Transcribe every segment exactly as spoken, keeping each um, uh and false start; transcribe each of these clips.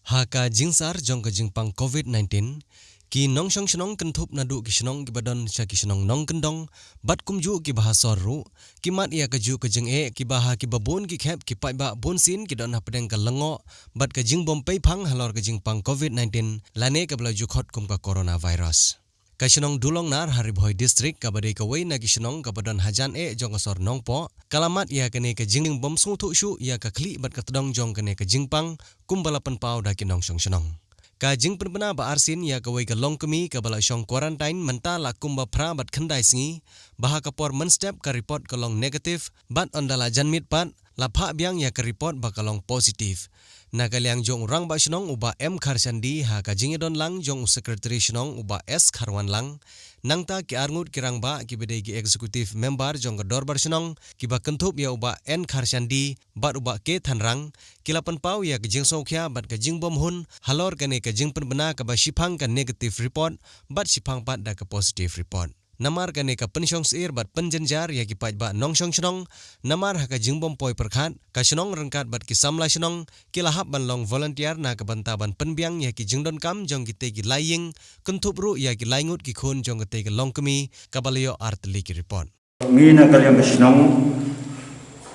Ha ka jingsar jong ka jingpang COVID nineteen, ki nongshong shnong kynthup naduh ki shnong kiba don sha ki shnong nongkyndong bad kumjuh kiba ha sor ruh, ki mad ïa kajuh ka jingeh kiba ha kiba bun ki khep ki paidbah bunsien ki don hapdeng ka lyngngoh bad ka jingbym pei phang halor ka jingpang COVID nineteen lane kaba la ju khot kum ka coronavirus. Ka shnong Dulongnar ha Ri Bhoi District, kaba dei kawei na ki shnong kaba don hajan eh jong ka sor Nongpoh, ka la mad ïa kane ka jingbym sngewthuh shuh ïa ka khlieh bad ka tdong jong kane ka jingpang, kumba la pynpaw da ki nongshong shnong. Ka jingpynbna ba arsien ïa kawei ka longkmie kaba la shong quarantine mynta la kumba phra bad khyndai sngi, ba ha ka por mynstep ka report ka long negative, bad ynda la jan miet pat, la phah biang ïa ka report ba ka long positive. Na ka liang jong u rangbah shnong u Bah M Kharshandi, ha ka jingïadon lang jong u Secretary shnong u Bah S Kharwanlang, nangta ki arngut ki rangbah kiba dei ki executive member jong ka dorbar shnong kiba kynthup ïa u Bah N Kharshandi bad u Bah K Thanrang, ki la pynpaw ïa ka jingsngewkhia bad ka jingbymhun halor kane ka jingpynbna kaba shiphang ka negative report bad shiphang pat da ka positive report. Namar kane ka pynshong syier bad pynjynjar ïa ki paidbah nongshong shnong, namar ha ka jingbym poi pyrkhat, ka shnong ryngkat bad ki samla shnong ki la hap ban long volunteer na ka bynta ban pynbiang ïa ki jingdonkam jong kitei ki lai ïing, kynthup ruh ïa ki lai ngut ki khun jong katei ka longkmie kaba la ïoh artylli ki report. Ngi na ka liang ka shnong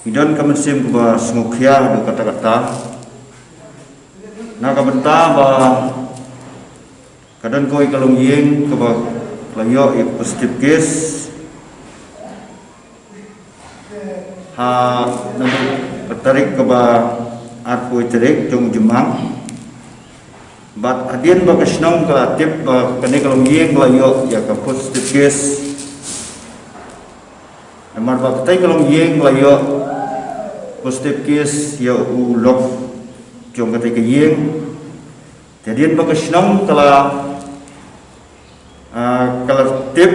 ngi don ka mynsiem kaba sngewkhia haduh katta katta na ka bynta ba ka don kawei ka longïing kaba la ïoh ïa ka positive case ha naduh ka tarik kaba arphew tarik jong u Jymmang. Bad hadien ba ka shnong ka la tip ba kane ka longïing ka la ïoh ïa ka positive case. Namar ba katei ka longïing ka la ïoh positive case ïa u lok jong katei ka ïing. Te hadien ba ka shnong ka la, ah, ka la tip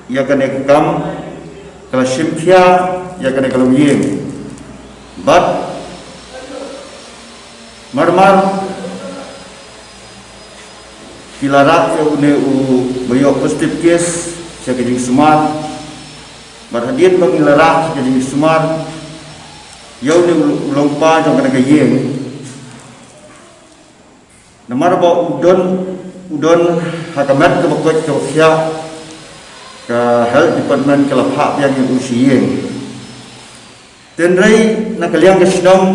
ïa kane ka kam, ka la shim khia ïa kane ka longïing. Bad mar mar ki la rah ïa une uba ïoh positive case sha ka jingsumar. Bad hadien ba ki la rah sha ka jingsumar ïa une u longpa jong kane ka ïing, namar ba u don, u don ha ka met kaba koit kaba khiah, ka health department ka la phah biang ïa u sha ïing. Hynrei na ka liang ka shnong,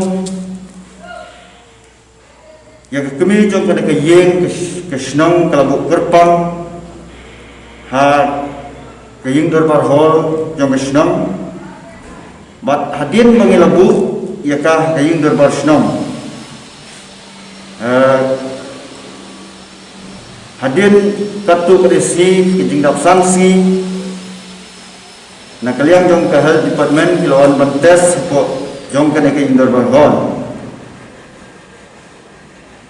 ïa ka kmie jong kane ka ïing, ka sh-, ka shnong ka la buh kyrpang ha ka ïing dorbar hall jong ka shnong. Bad hadien ba ngi la buh ïa ka ha ka ïing dorbar shnong, eh, hadien katto katne sngi, ka jingdap san sngi, na ka liang jong ka health department ki la wan ban test hapoh jong kane ka ïing dorbar hall.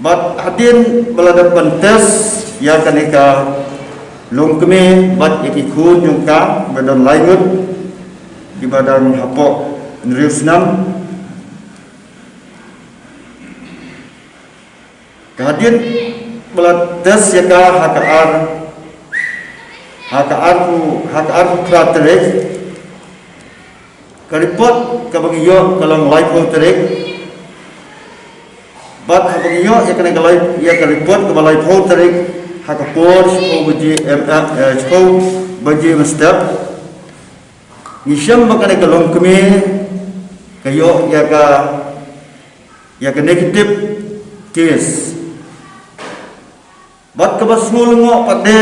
Bad hadien ba la dep ban test ïa kane ka longkmie bad ïa ki khun jong ka ba don lai ngut kiba dang hapoh hynriew snem. Ka hadien ba la test ïa ka ha ka ar, ha ka arphew, ha ka arphew phra tarik, ka report kaba ngi ïoh ka long laiphew tarik. Bad haba ngi ïoh ïa kane ka lai, ïa ka report kaba laiphew tarik, ha ka por shiphew baje, em, em, eh, shiphew baje mynstep, ngi shem ba kane ka longkmie ka ïoh ïa ka, ïa ka negative case. Bad kaba sngewlyngngoh pat de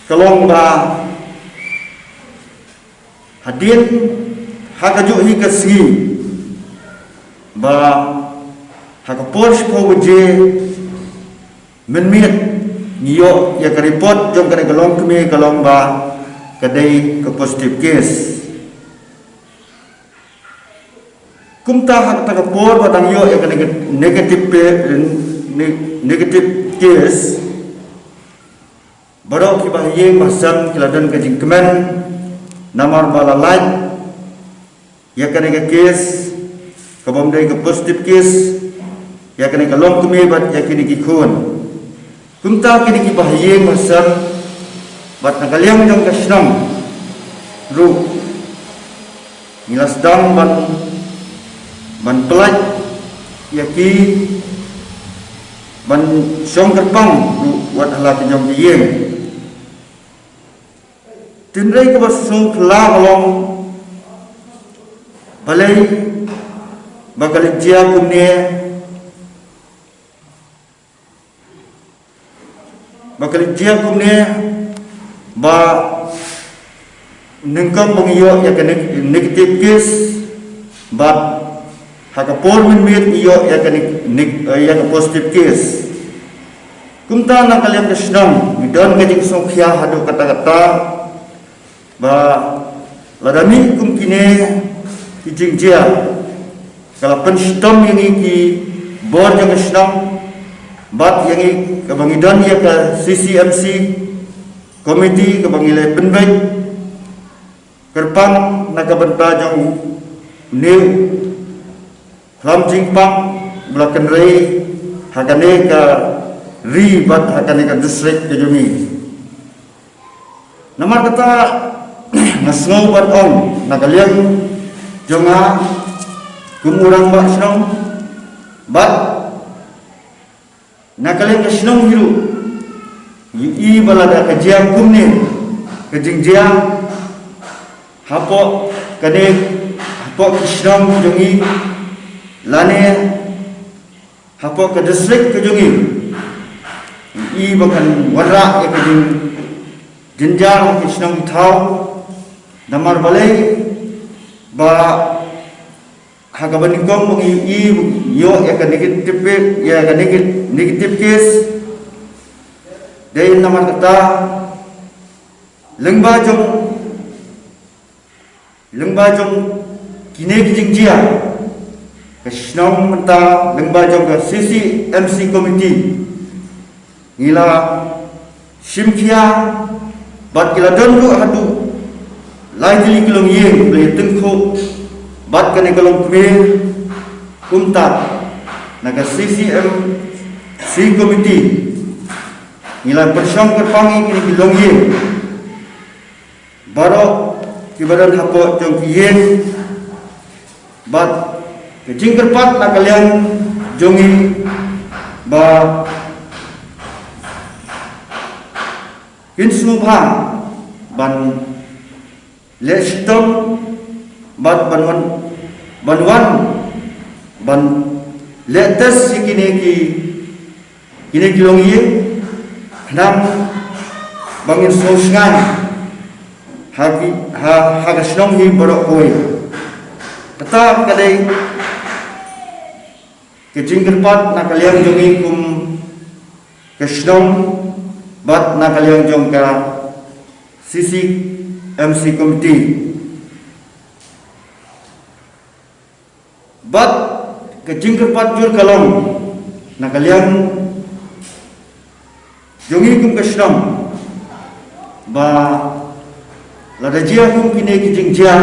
ka long ba hadien ha kajuh hi ka sngi, ba ha ka por shiphew baje mynmiet, ngi ïoh ïa ka report jong kane ka longkmie ka long ba ka dei ka positive case. Kumta ha kata ka por ba dang ïoh ïa ka neg-, negative pe-, ne-, negative case, baroh kiba ha ïing ba ha sem ki la don ka jingkmen, namar ba la lait ïa kane ka case kabym dei ka positive case ïa kane ka longkmie bad ïa kine ki khun. Kumta kine kiba ha ïing ba ha sem bad na ka liang jong ka shnong ruh, ngi la sdang ban, ban pyllait ïa ki ban shong kyrpang ruh wat ha la ki jong ki ïing. Hynrei kaba sngewphylla ka long, balei ba ka leit jia kumne, ba ka leit jia kumne, ba nyngkong ba ngi ïoh ïa ka neg-, negative case, bad ha ka por mynmiet ngi ïoh ïa ka neg-, neg-, eh, ïa ka positive case. Kumta na ka liang ka shnong ngi don ka jingsngewkhia haduh katta katta, ba lada mih kum kine ki jingjia, ka la pynshitom ïa ngi ki bor jong ka shnong, bad ïa ngi kaba ngi don ïa ka C C M C committee kaba ngi la pynbeit kyrpang na ka bynta jong une u khlam jingpang ba la kynrei ha kane ka ri bad ha kane ka district ka jong ngi. Namar kata, nga sngew ban ong na ka liang jong nga kum u rangbah shnong, bad na ka liang ka shnong hi ruh, ngi i ba lada ka jia kumne ka jingjia hapoh kane, hapoh ki shnong jong ngi, lane hapoh ka district ka jong ngi, ngi i ba kan wanrah ïa ka jingjynjar ha ki shnong ki thaw. Namar balei ba ha kaba nyngkong ba ngi i, ïoh ïa ka negative, ïa ka neg-, negative case. Dei namar kata, lyngba jong, lyngba jong kine ki jingjia, ka shnong mynta lyngba jong ka C C M C committee, ngi la shim khia, bad ki la don ruh haduh lai tylli ki longïing, ki la ïatyngkhuh bad kane ka longkmie. Kumta na ka C C M C committee ngi la pyrshang kyrpang ïa kine ki longïing baroh kiba don hapoh jong ki ïing, bad ka jingkyrpad na ka liang jong ngi ba kin sngewbha ban leh shitom bad ban wan, ban wan ban leh test ïa kine ki, kine ki longïing, khnang ba ngin sngewsngew ha ki, ha, ha ka shnong hi baroh kawei. Kata ka dei ka jingkyrpad na ka liang jong ngi kum ka shnong bad na ka liang jong ka C C M C committee. Bad ka jingkyrpad jur ka long na ka liang jong ngi kum ka shnong ba lada jia kum kine ki jingjia,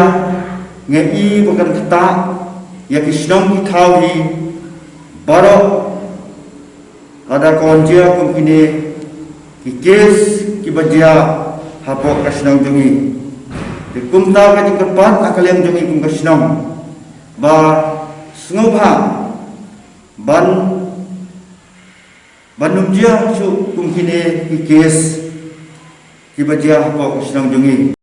nga i ba kan ktah ïa ki shnong ki thaw hi baroh. Lada ka wan jia kum kine ki case kiba jia hapoh ka shnong jong ngi, te kumta ka jingkyrpad na ka liang jong ngi kum ka shnong ba sngewbha ban, ban ym jia shuh kum kine ki case kiba jia hapoh ka shnong jong ngi.